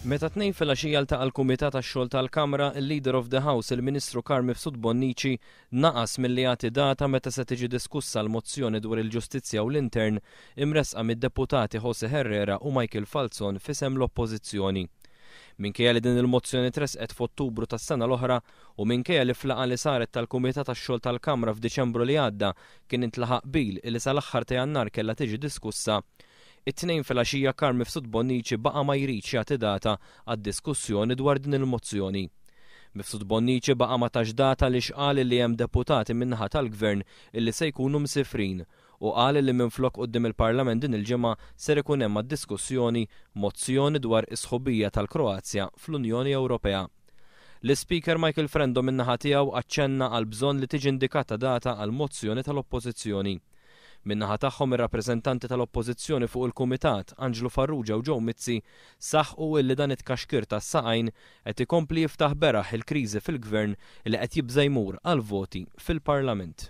Meta t-Tnejn filgħaxija ltaqa' l-Kumitat għax-Xogħol tal-Kamra, il-Leader of the House, il-Ministru Carm Mifsud Bonnici, naqas milli jagħti data meta se tiġi diskussa l-mozzjoni dwar il-ġustizzja u l-intern imressqa mid-Deputati Jose Herrera u Michael Falzon f'isem l-Oppożizzjoni. Minkejja li din il-mozzjoni tressqet f'Ottubru tas-sena l-oħra u minkejja li f'laqgħa li saret tal-Kumitat għax-Xogħol tal-Kamra f'Diċembru li għadda kien intlaħaq qbil li sal-aħħar ta' Jannar kellha tiġi diskussa, It-Tnejn filgħaxija Carm Mifsud Bonnici baqa' ma jridx jagħti data għad-diskussjoni dwar din il-mozzjoni. Mifsud Bonnici baqa' ma tax data għaliex qal li hemm deputati min-naħa tal-Gvern illi se jkunu msifrin u qal li minflok quddiem il-Parlament din il-ġimgħa ser ikun hemm għad-diskussjoni mozzjoni dwar is-sħubija tal-Kroazja fl-Unjoni Ewropea. L-Ispeaker Michael Frendo min-naħa tiegħu aċċenna għall-bżonn li tiġi indikata data għall-mozzjoni tal-Oppożizzjoni. Min-naħa tagħhom ir-rappreżentanti tal-Oppożizzjoni fuq il-Kumitat, Anġlu Farrugia u Joe Mizzi, saħqu illi dan it-tkaxkir tas-saqajn qed ikompli jiftaħ beraħ il-kriżi fil-Gvern li qed jibża' jmur għall-voti fil-Parlament.